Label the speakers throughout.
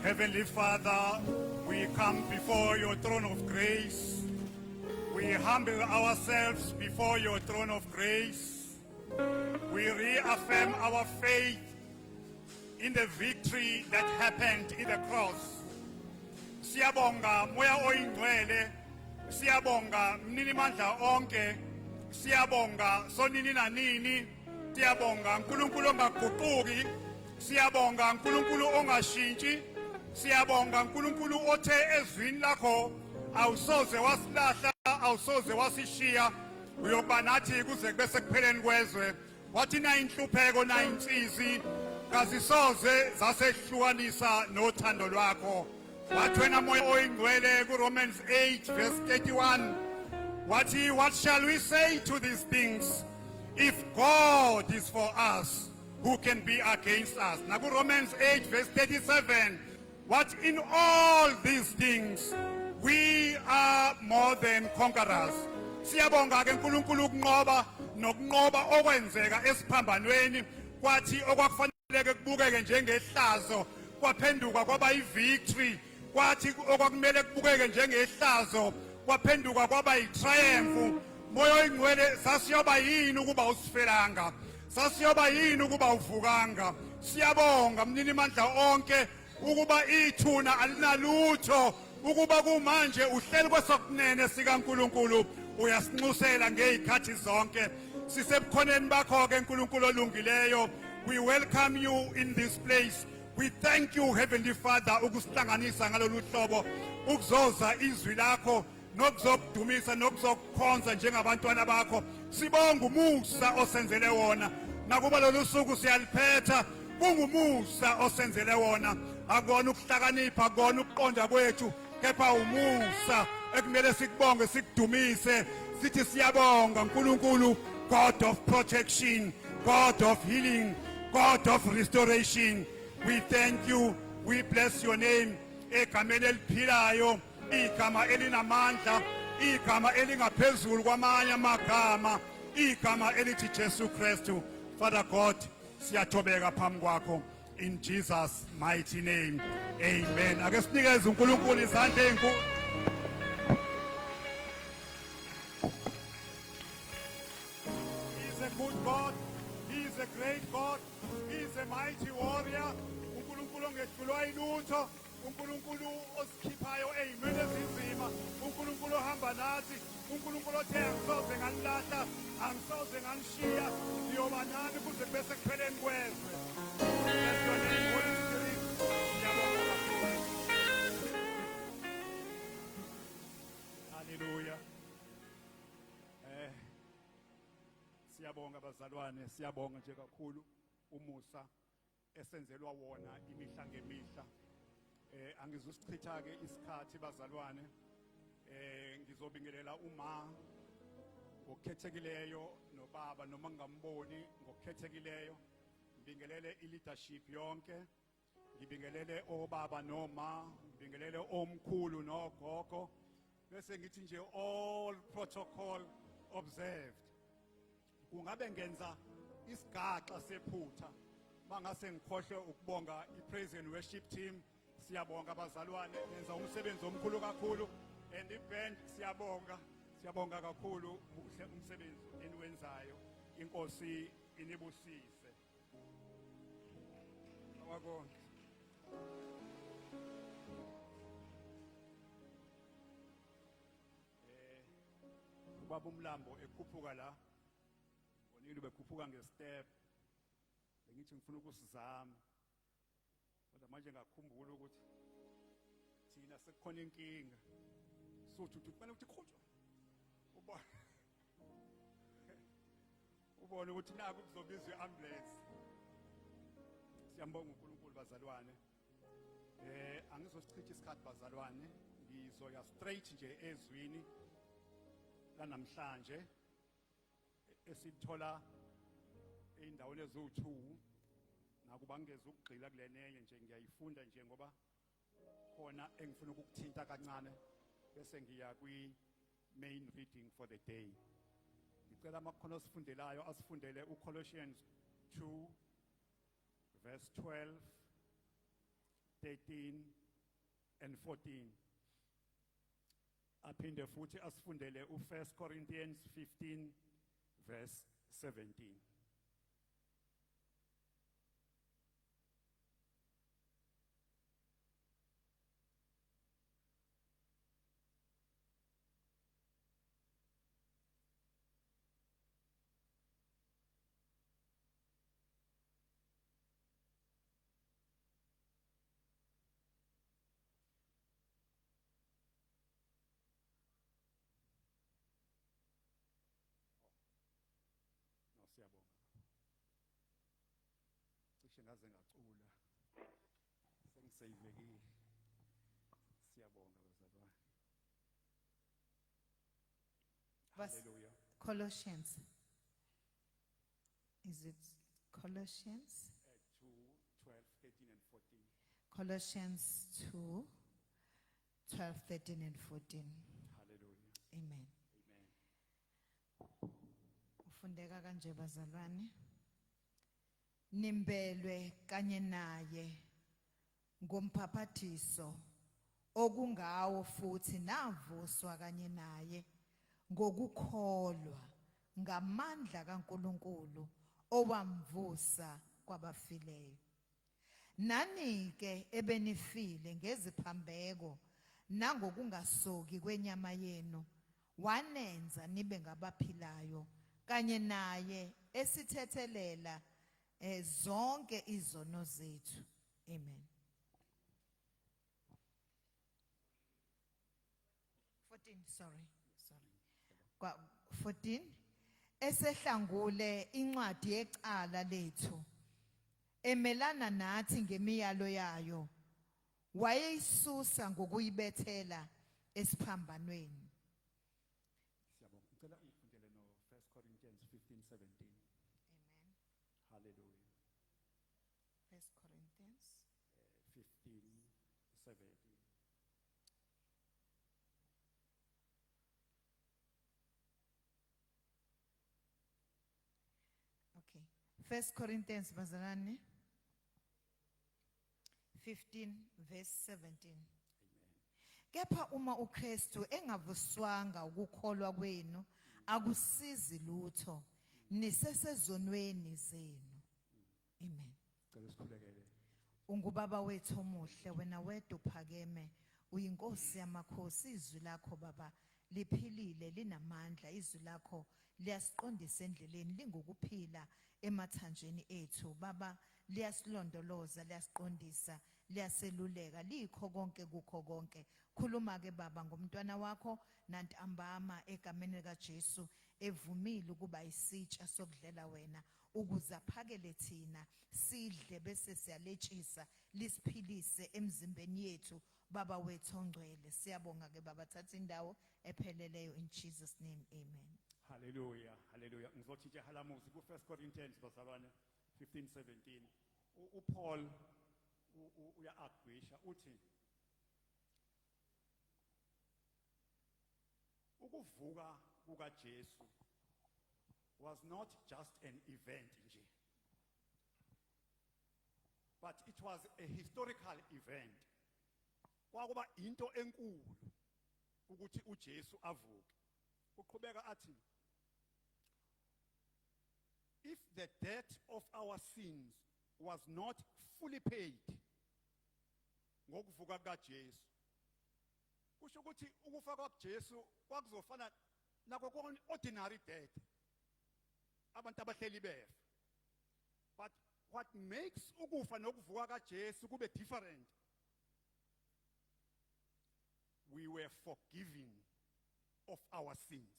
Speaker 1: Heavenly Father, we come before your throne of grace. We humble ourselves before your throne of grace. We reaffirm our faith in the victory that happened in the cross. Siyabonga Moya oyingcwele. Siyabonga Mninimandla onke. Siyabonga Sonini nanini. Siyabonga uNkulunkulu ongaguquki. Siyabonga uNkulunkulu ongashintshi. Siyabonga uNkulunkulu othe ezwini lakho awusoze wasilahla, awusoze wasishiya. Uyokuba nathi kuze kube sekupheleni kwezwe. Wathi na inhlupheko na insizi kazisoze zasehlukanisa nothando lwakho. Wathi wena Moya oyingcwele kuRomans 8 verse 31 wathi what shall we say to these things if God is for us who can be against us? NakuRomans 8 verse 37 what in all these things we are more than conquerors. Siyabonga ke uNkulunkulu ukunqoba nokunqoba okwenzeka esiphambanweni kwathi okwakufanele kubukeke njengehlazo kwaphenduka kwaba i-victory kwathi okwakumele kubukeke njengehlazo kwaphenduka kwaba yi-triumph. Moya oyingcwele sasiyoba yini ukuba usifelanga sasiyoba yini ukuba uvukanga siyabonga mnini mandla onke ukuba ithuna alinalutho ukuba kumanje uhleli kwesokunene sikaNkuluNkulu uyasinxusela ngezikhathi zonke sisebukhoneni bakho ke uNkulunkulu olungileyo we welcome you in this place we thank you heavenly father ukusihlanganisa ngalolu hlobo ukuzoza izwi lakho nokuzokudumisa nokuzokukhonza njengabantwana bakho sibonga umusa osenzele wona nakuba lolu suku siyaliphetha kungumusa osenzele wona akona ukuhlakanipha akona ukuqonda kwethu kepha umusa ekumele sikubonge sikudumise sithi siyabonga uNkulunkulu God of protection God of healing God of restoration we thank you we bless your name egameni eliphilayo igama elinamandla igama elingaphezulu kwamanye amagama igama elithi Jesu Kristu Father God siyathobeka phambi kwakho in Jesus mighty name amen ake sinikeze uNkulunkulu izandla ezinkulu He is a good God He is a great God He is a mighty warrior uNkulunkulu ongehlulwa ilutho uNkulunkulu osikhiphayo ey'mweni ezinzima uNkulunkulu ohamba nathi uNkulunkulu othe angisoze nganilahla angisoze nganishiya ngiyoba nani kuze kube sekupheleni kwezwe Bless your name, Holy Spirit. Ngiyabonga kakhulu. Hallelujah. Eh siyabonga bazalwane, siyabonga nje kakhulu umusa esenzelwa wona imihla ngemihla eh angizusichitha ke isikhathi bazalwane eh ngizobingelela uma ngokukhethekileyo nobaba noma ngingamboni ngokukhethekileyo ngibingelele i-leadership yonke ngibingelele obaba noma ngibingelele omkhulu nogogo bese ngithi nje all protocol observed kungabe ngenza isigaxa sephutha mangase ngikhohlwe ukubonga i-praise and worship team siyabonga abazalwane nenza umsebenzi omkhulu kakhulu and i-band siyabonga siyabonga kakhulu muhle umsebenzi eniwenzayo inkosi inibusise Awakona. Eh ubaba umlambo ekhuphuka la ngonile bekhuphuka ngestep bengithi ngifuna ukusizama kodwa manje ngakhumbula ukuthi thina sekukhona inkinga suthi uthi kufanele ukuthi khutshwa ubona ubone ukuthi naku kuzobizwa iambulance siyambonga uNkulunkulu bazalwane Eh angizosichitha isikhathi bazalwane ngizoya straight nje ezwini lanamhlanje esithola eindaweni eziwu2 nakuba ngingeze ukugxila kulenenye nje ngiyayifunda nje ngoba khona engifuna ukukuthinta kancane bese ngiya kwi main reading for the day ngicela amakhono osifundelayo asifundele uColossians 2 verse 12 13 and 14. Aphinde futhi asifundele u1 Corinthians 15 verse 17. No, siyabonga. Cishe ngaze ngacula. Sengiseyivekile. Siyabonga bazalwane. Hallelujah.
Speaker 2: Colossians. Is it Colossians?
Speaker 1: 2 12 13 and 14.
Speaker 2: Colossians 2, 12, 13, and 14.
Speaker 1: Hallelujah.
Speaker 2: Amen.
Speaker 1: Amen.
Speaker 2: Ufundeka kanje bazalwane. Nimbelwe kanye naye ngomphaphathiso okungawo futhi navuswa kanye naye ngokukholwa ngamandla kaNkuluNkulu owamvusa kwabafileyo. Nani ke ebenifile ngeziphambeko nangokungasoki kwenyama yenu wanenza nibe ngabaphilayo kanye naye esithethelela zonke izono zethu. Amen. 14, sorry, kwa 14, esehlangule incwadi yecala lethu emelana nathi ngemiyalo yayo, wayeyisusa ngokuyibethela esiphambanweni.
Speaker 1: Siyabonga. Ngicela ungifundele no 1 Corinthians 15:17.
Speaker 2: Amen.
Speaker 1: Hallelujah.
Speaker 2: First Corinthians
Speaker 1: 15:17.
Speaker 2: Okay. First Corinthians, bazalwane, 15 verse 17.
Speaker 1: Amen.
Speaker 2: Kepha uma uKristu engavuswanga, ukukholwa kwenu akusizi lutho, nisesezonweni zenu. Amen.
Speaker 1: Cela sikhulekele.
Speaker 2: Ungubaba wethu omuhle, wena wedwa uphakeme, uyinkosi yamakhosi. Izwi lakho, baba, liphilile, linamandla. Izwi lakho liyasiqondisa endleleni, lingukuphila emathanjeni ethu, baba. Liyasilondoloza, liyasiqondisa, liyaseluleka, likho konke kukho konke. Khuluma ke, baba, ngomntwana wakho nantambama egameni likaJesu, evumile ukuba isitsha sokudlela wena ukuze aphakele thina sidle bese siyaletshisa, lisiphilise emzimbeni yethu. Baba wethu ongcwele, siyabonga ke, baba. Thatha indawo epheleleyo, in Jesus' name, amen.
Speaker 1: Hallelujah. Hallelujah. Ngizothi nje halamuzi ku 1 Corinthians, bazalwane, 15:17. uPaul uya-argue uthi ukuvuka kukaJesu was not just an event nje, but it was a historical event. Kwakuba into enkulu ukuthi uJesu avuke. Uqhubeka athi, if the debt of our sins was not fully paid ngokuvuka kukaJesu, kusho ukuthi ukufa kwaJesu kwakuzofana nako konke ordinary death, abantu abahleli befa. But what makes ukufa nokuvuka kaJesu kube different, we were forgiven of our sins.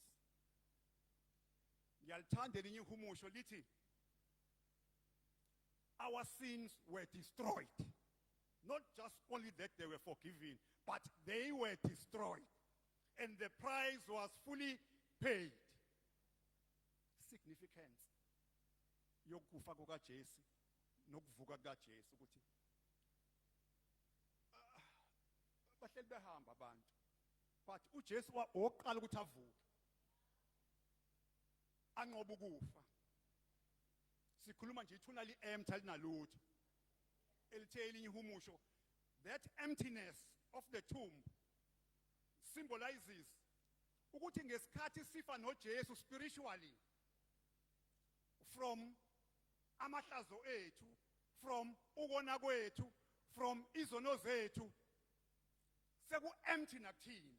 Speaker 1: Ngiyalithanda elinye ihumusho, lithi our sins were destroyed. Not just only that they were forgiven, but they were destroyed and the price was fully paid. Significance yokufa kukaJesu nokuvuka kukaJesu ukuthi bahleli behamba abantu, but uJesu oqala ukuthi avuke, anqoba ukufa. Sikhuluma nje ithuna li-empty, alinalutho. Elithe elinye ihumusho That emptiness of the tomb symbolizes ukuthi ngesikhathi sifa noJesu spiritually from amahlazo ethu, from ukona kwethu, from izono zethu, seku empty nakuthina.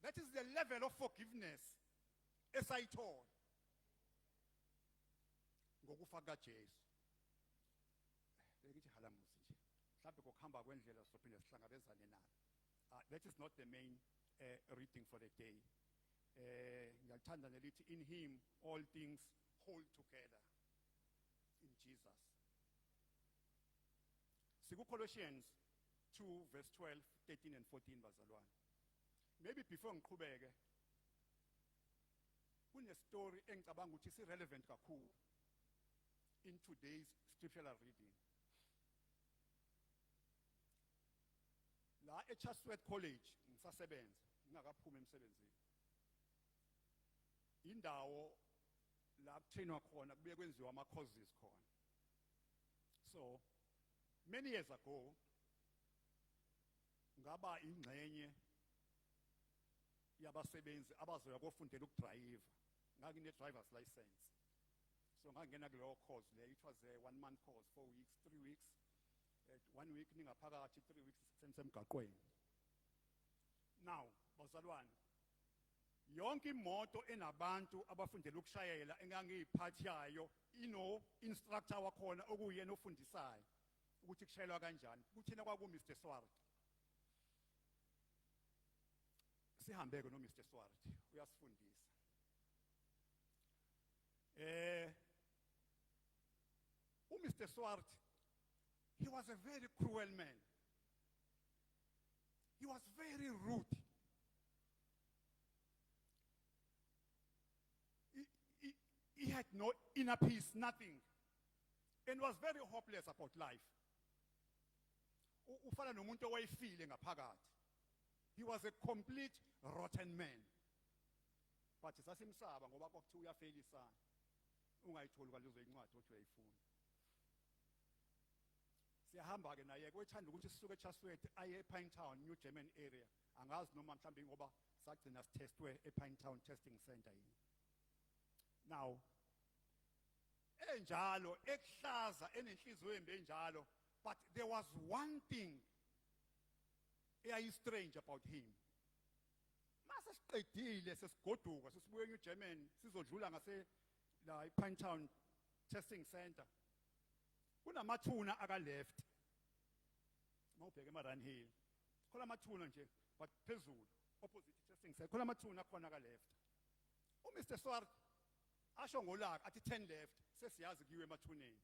Speaker 1: That is the level of forgiveness esayithola ngokufa kaJesu. Bekuthi halamuzi nje, mhlawumbe ngokuhamba kwendlela sophinde sihlangabezane nalo. That is not the main reading for the day. Ngiyalithanda nelithi, "In him all things hold together," in Jesus. Siku Colossians 2 verse 12, 13 and 14, bazalwane. Maybe before ngiqhubeke, kune story engicabanga ukuthi si relevant kakhulu in today's scriptural reading. La eChatsworth College ngisasebenza, ngingakaphumi emsebenzini, indawo la kutrainwa khona, kubuye kwenziwa ama courses khona. So many years ago ngaba ingxenye yabasebenzi abazoya kofundela ukudrayiva. Ngangine driver's license, so ngangena kuleyo course le. It was a one month course, 4 weeks, 3 weeks, one week ningaphakathi, 3 weeks senisemgaqweni. Now bazalwane, yonke imoto enabantu abafundela ukushayela engangiyiphathi yayo ino instructor wakhona, okuyena ofundisayo ukuthi kushayelwa kanjani. Kuthina kwaku Mr Swart. Sihambe ke no Mr Swart, uyasifundisa. U Mr Swart, he was a very cruel man. He was very rude. He had no inner peace, nothing, and was very hopeless about life. Ufana nomuntu owayefile ngaphakathi. He was a complete rotten man, but sasimsaba ngoba kwakuthiwa uyafelisana, ungayitholi kwalezo incwadi othi uyayifuna. Siyahamba ke naye, kwethanda ukuthi sisuke eChatsworth aye ePinetown, New German area. Angazi noma mhlawumbe ngoba sagcina sithestwe ePinetown Testing Center yini. Now enjalo, ekuhlaza, enenhliziyo embi enjalo, but there was one thing eyayi strange about him. Mase siqedile, sesigoduka, sesibuye eNew German, sizodlula ngase la ePinetown Testing Center, kunamathuna aka left. Mawubheka eMariannhill, khona amathuna nje, but phezulu opposite testing center, khona amathuna khona ka left. UMr Swart asho ngolaka athi, "10 left." Sesiyazi kuyiwe emathuneni.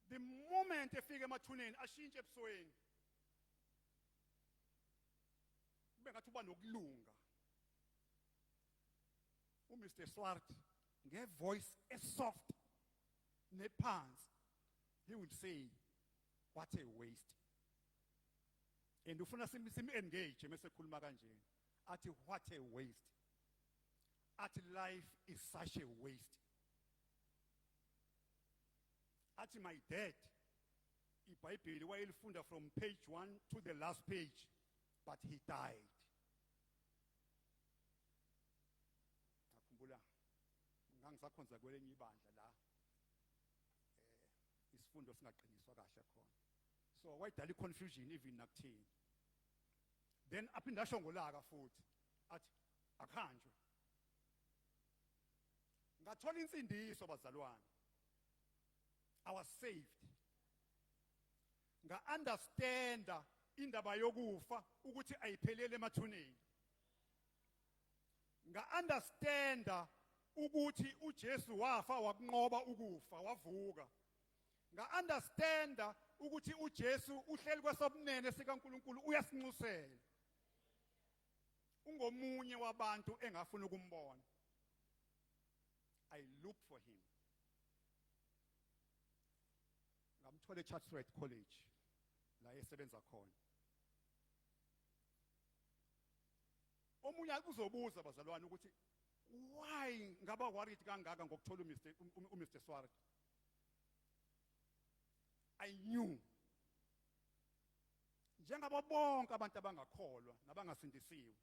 Speaker 1: The moment efika emathuneni, ashintshe ebusweni, kube ngathi uba nokulunga. UMr Swart ngevoice esoft nephansi, he would say, "What a waste." And ufuna sim engage mase khuluma kanje, athi, "What a waste." Athi, "Life is such a waste." Athi, "My dad, iBhayibheli wayelifunda from page 1 to the last page, but he died." Ngakhumbula ngangisakhonza kwelinye ibandla la isifundo singaqiniswa kahle khona, so wayidala iconfusion even nakuthini. Then aphinde asho ngolaka futhi athi, "Akuhanjwe." Ngathola insindiso bazalwane. I was saved. Nga understanda indaba yokufa ukuthi ayiphelele emathuneni. Nga understanda ukuthi uJesu wafa, wakunqoba ukufa, wavuka. Nga understanda ukuthi uJesu uhleli kwesobunene sikaNkuluNkulu, uyasinxusela. Ungomunye wabantu engafuna ukumbona. I looked for him, ngamthola eChatsworth College la esebenza khona. Omunye uzobuza bazalwane ukuthi why ngaba worried kangaka ngokuthola uMr Swart. I knew Njengabo bonke abantu abangakholwa nabangasindisiwe,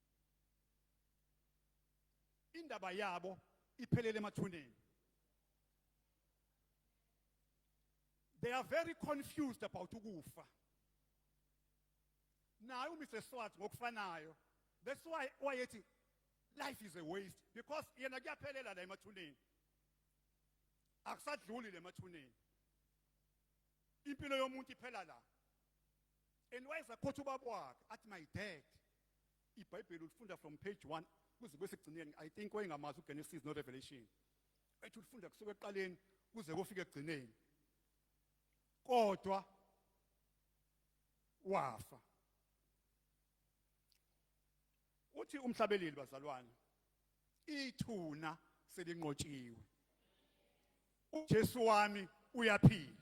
Speaker 1: indaba yabo iphelele emathuneni. They are very confused about ukufa. Naye uMr Swart ngokufanayo, that's why wayethi life is a waste, because yena kuyaphelela la emathuneni, akusadluli le emathuneni, impilo yomuntu iphela la. And wayezakhotha ubaba wakhe athi, "My dad." IBhayibheli ulifunda from page 1 kuze kube sekugcineni. I think wayengamazi uGenesis no Revelation. Ethi ulifunda kusuka ekuqaleni kuze kufike ekugcineni, kodwa wafa. Uthi umhlabeleli, bazalwane, ithuna selinqotshiwe, uJesu wami uyaphila.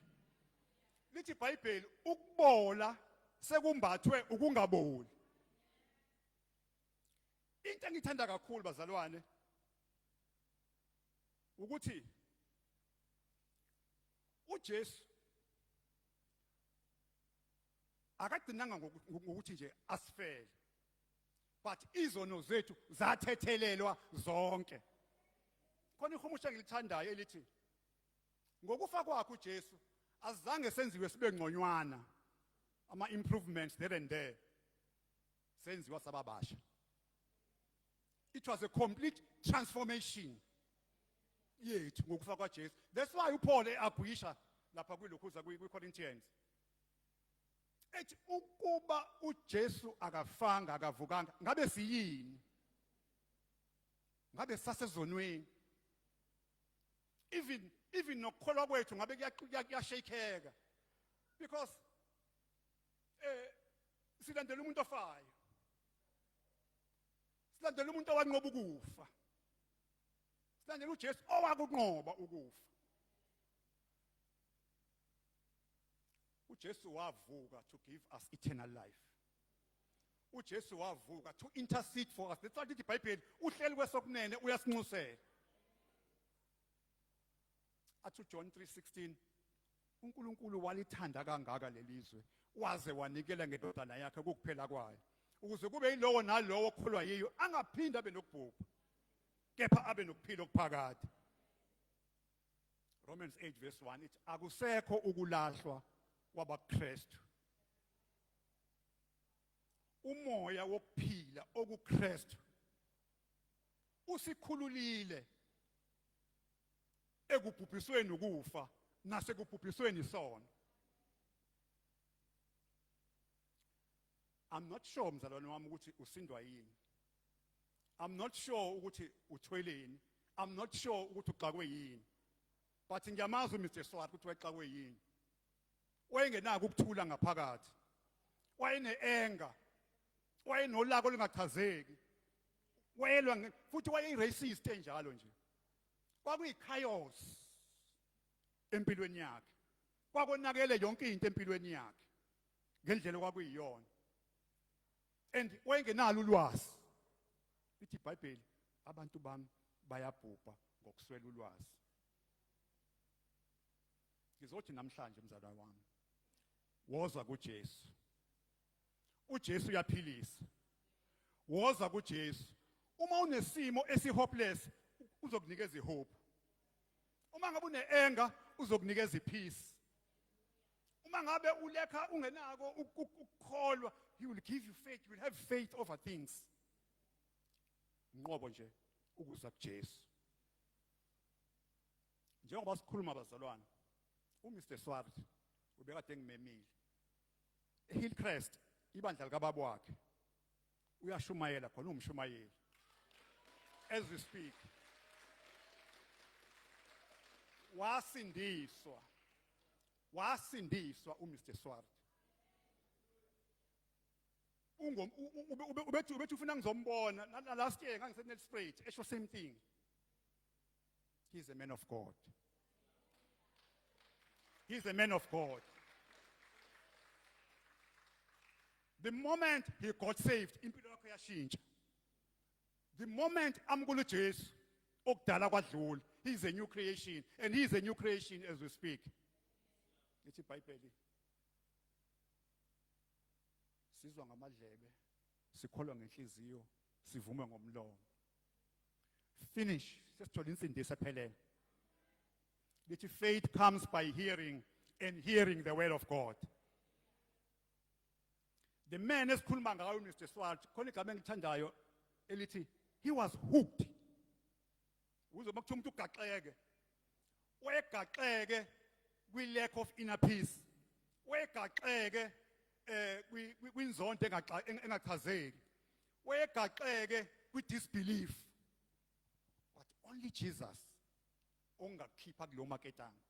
Speaker 1: Lithi iBhayibheli ukubola sekumbathwe ukungaboli. Into engithanda kakhulu, bazalwane, ukuthi uJesu akagcinanga ngokuthi nje asifele, but izono zethu zathethelelwa zonke. Khona ihumusha engilithandayo elithi ngokufa kwakhe uJesu azange senziwe sibe ngconywana, ama improvements there and there, senziwa sababasha. It was a complete transformation yethu ngokufa kwaJesu. That's why uPaul eagwisha lapha kwilokhuza kwiCorinthians, ethi ukuba uJesu akafanga, akavukanga, ngabe siyini? Ngabe sasezonweni. Even nokukholwa kwethu ngabe kuyashakeka, because silandela umuntu ofayo, silandela umuntu owanqoba ukufa, silandela uJesu owakunqoba ukufa. UJesu wavuka to give us eternal life. UJesu wavuka to intercede for us. That's why lithi iBhayibheli uhleli kwesokunene, uyasinxusela. Athi uJohn 3:16, uNkulunkulu walithanda kangaka lelizwe waze wanikela ngendodana yakhe kukuphela kwayo, ukuze kube yilowo nalowo okholwa yiyo angaphinda abe nokubhubha, kepha abe nokuphila okuphakade. Romans 8 verse 1 ithi akusekho ukulahlwa kwabaKristu. Umoya wokuphila okuKristu usikhululile ekubhubhisweni ukufa nasekubhubhisweni isono. I'm not sure, mzalwane wami, ukuthi usindwa yini. I'm not sure ukuthi uthweleni. I'm not sure ukuthi uxakwe yini, but ngiyamazi uMr Swart ukuthi wayexakwe yini. Wayengenako ukuthula ngaphakathi, wayene-anger, wayenolaka olungachazeki, wayelwa futhi wayeyi-racist enjalo nje. Kwakuyi-chaos empilweni yakhe, kwakonakele yonke into empilweni yakhe ngendlela okwakuyiyona, and wayengenalo ulwazi. Lithi iBhayibheli abantu bami bayabhubha ngokuswela ulwazi. Ngizothi namhlanje, mzalwane wami, woza kuJesu. uJesu uyaphilisa. Woza kuJesu. Uma unesimo esi-hopeless, uzokunikeza ihope. Uma ngabe une-anger, uzokunikeza ipeace. Uma ngabe ulekha ungenako ukukholwa, he will give you faith. You will have faith over things. Inqobo nje ukuza kuJesu. Njengoba sikhuluma, bazalwane, uMr Swart ubekade ngimemile eHillcrest, ibandla likababa wakhe. Uyashumayela khona, umshumayeli as we speak. Wasindiswa, wasindiswa uMr Swart. Ungom ubethi ufuna ngizombona. Last year ngangiseNelspruit, esho same thing. He's a man of God. He's a man of God. The moment he got saved, impilo yakhe yashintsha. The moment amukela uJesu, okudala kwadlula. He is a new creation, and he is a new creation as we speak. Lithi iBhayibheli Sizwa ngamadlebe, sikholwa ngenhliziyo, sivume ngomlomo. Finish, sesithola insindiso ephelele. Lithi faith comes by hearing, and hearing the word of God. The man esikhuluma ngayo, Mr Swart, khona igama engithandayo elithi he was hooked. Uzoba kuthiwa umuntu ugaxeke, wegaxeke kwi lack of inner peace, wegaxeke kwinzondo engachazeki, wegaxeke kwi disbelief, but only Jesus ongakukhipha kulo maketanga.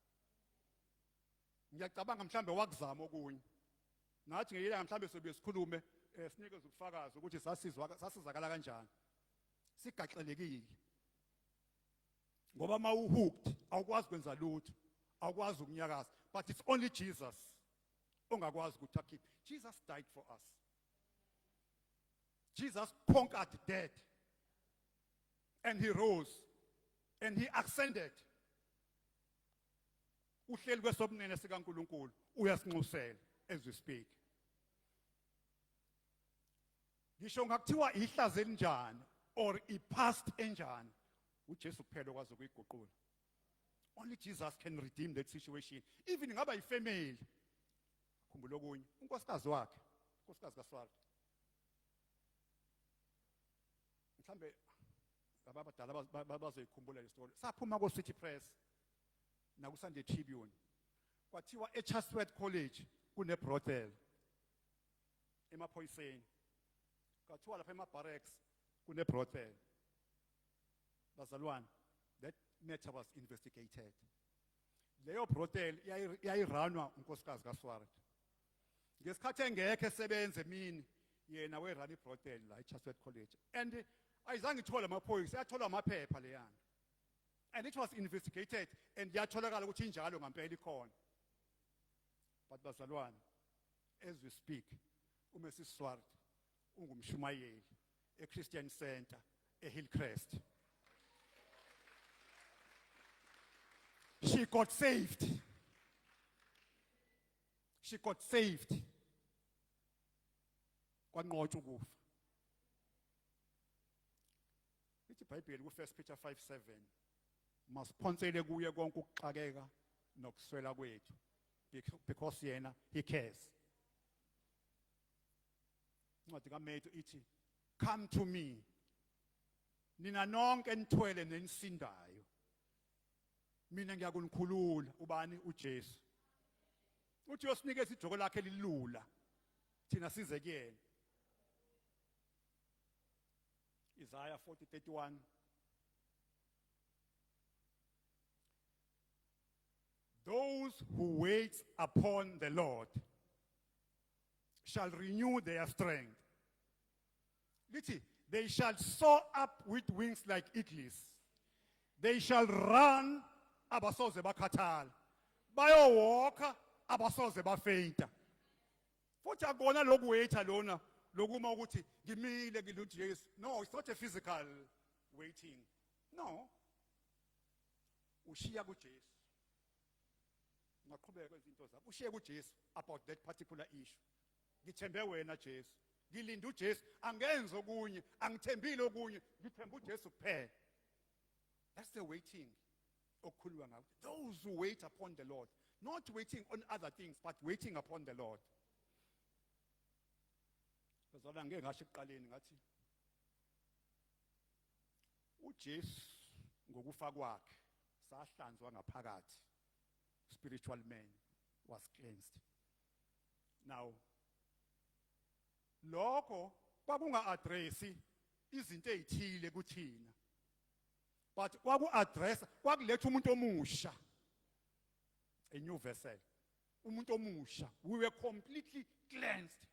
Speaker 1: Ngiyacabanga mhlambe wakuzama okunye nathi ngeyilanga, mhlambe sobuye sikhulume, sinikeze ubufakazi ukuthi sasizwa, sasizakala kanjani sigaxelekile, ngoba uma uhooked awukwazi kwenza lutho, awukwazi ukunyakaza, but it's only Jesus ongakwazi ukuthi akhiphe. Jesus died for us. Jesus conquered death and he rose and he ascended. Uhleli kwesobunene sikaNkuluNkulu, uyasinxusela as we speak. Ngisho ngakuthiwa ihlazo elinjani or ipast enjani, uJesu kuphela okwazi ukuyiguqula. Only Jesus can redeem that situation, even ngaba ifamily. Khumbula okunye, unkosikazi wakhe, unkosikazi kaSwart, mhlambe laba abadala bazoyikhumbula le story. Saphuma ko City Press naku Sunday Tribune, kwathiwa eChatsworth College kune brothel, emaphoyiseni kwathiwa lapha ema barracks kune brothel. Bazalwane, that matter was investigated. Leyo brothel yayirunwa unkosikazi kaSwart. Ngesikhathi engekho esebenza emini, yena werun ibrothel la eChatsworth College, and ayizange ithole amaphoyisa, yathola amaphepha leyana, and it was investigated and yatholakala ukuthi injalo ngempela, ikhona. But bazalwane, as we speak, uMrs Swart ungumshumayeli eChristian Center eHillcrest. She got saved. She got saved. Kwanqotshwa ukufa. Lithi iBhayibheli ku1 Peter 5:7, masiphonsele kuye konke ukuxakeka nokuswela kwethu, because yena he cares. Incwadi kaMatthew ithi, "Come to me, nina nonke enithwele nenisindayo, mina ngiyakunikhulula." Ubani? UJesu. Uthi uyosinikeza ijoko lakhe lilula, thina size kuyena. Isaiah 40:31: "Those who wait upon the Lord shall renew their strength." Lithi, "They shall soar up with wings like eagles. They shall run, abasoze bakhathala. Bayowalka, abasoze bafainta." Futhi akubona lokhu waiter lona lokuma ukuthi ngimile ngiluJesu. No, it's not a physical waiting. No. Ushiya kuJesu. Ungaqhubeka izinto zakho. Ushiye kuJesu about that particular issue. Ngithembe wena Jesu. Ngilinda uJesu, angenzi okunye, angithembile okunye, ngithemba uJesu kuphela. That's the waiting okukhulunywa ngakho. Those who wait upon the Lord, not waiting on other things, but waiting upon the Lord. Bazalwane, ngeke ngasho ekuqaleni ngathi uJesu ngokufa kwakhe sahlanzwa ngaphakathi. Spiritual man was cleansed. Now lokho kwakunga address izinto ezithile kuthina, but kwaku address, kwakuletha umuntu omusha, a new vessel, umuntu omusha. We were completely cleansed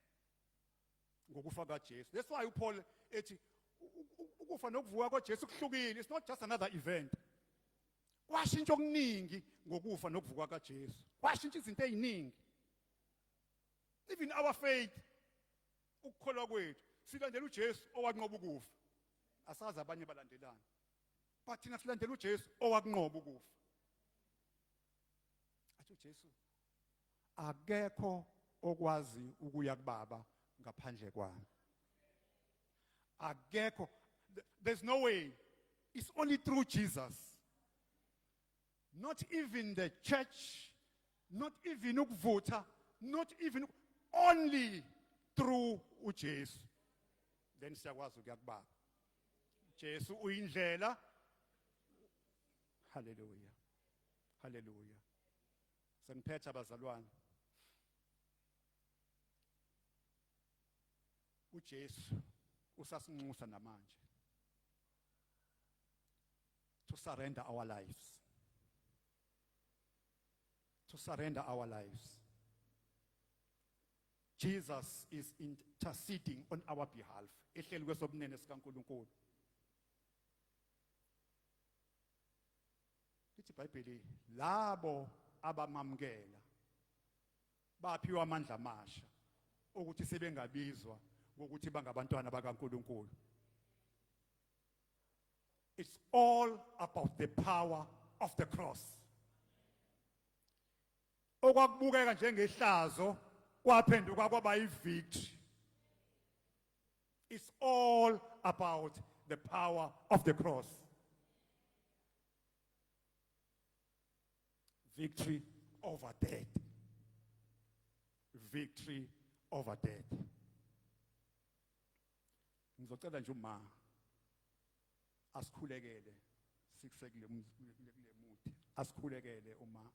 Speaker 1: ngokufa kaJesu. That's why uPaul ethi ukufa nokuvuka kwaJesu kuhlukile. It's not just another event. Kwashintsha okuningi ngokufa nokuvuka kaJesu, kwashintsha izinto eziningi, even our faith, ukukholwa kwethu. Silandela uJesu owanqoba ukufa. Asazi abanye balandelana, but thina silandela uJesu owakunqoba ukufa. Athi uJesu, akekho okwazi ukuya kubaba. Ngaphandle kwami. Akekho. There's no way. It's only through Jesus. Not even the church, not even ukuvutha, not even, only through uJesu. Then siyakwazi ukuya kubaba. Jesu uyindlela. Hallelujah, hallelujah. Sengiphetha, bazalwane. uJesu usasinxusa namanje to surrender our lives, to surrender our lives. Jesus is interceding on our behalf ehleli kwesobunene sikaNkulunkulu. Lithi iBhayibheli, labo abamamukela baphiwa amandla amasha ukuthi sebengabizwa ngokuthi bangabantwana bakaNkulunkulu. It's all about the power of the cross. Okwakubukeka njengehlazo kwaphenduka kwaba ivictory. It's all about the power of the cross. Victory over death, victory over death. Ngizocela nje uma asikhulekele, sikusekule kule muthi, asikhulekele uma.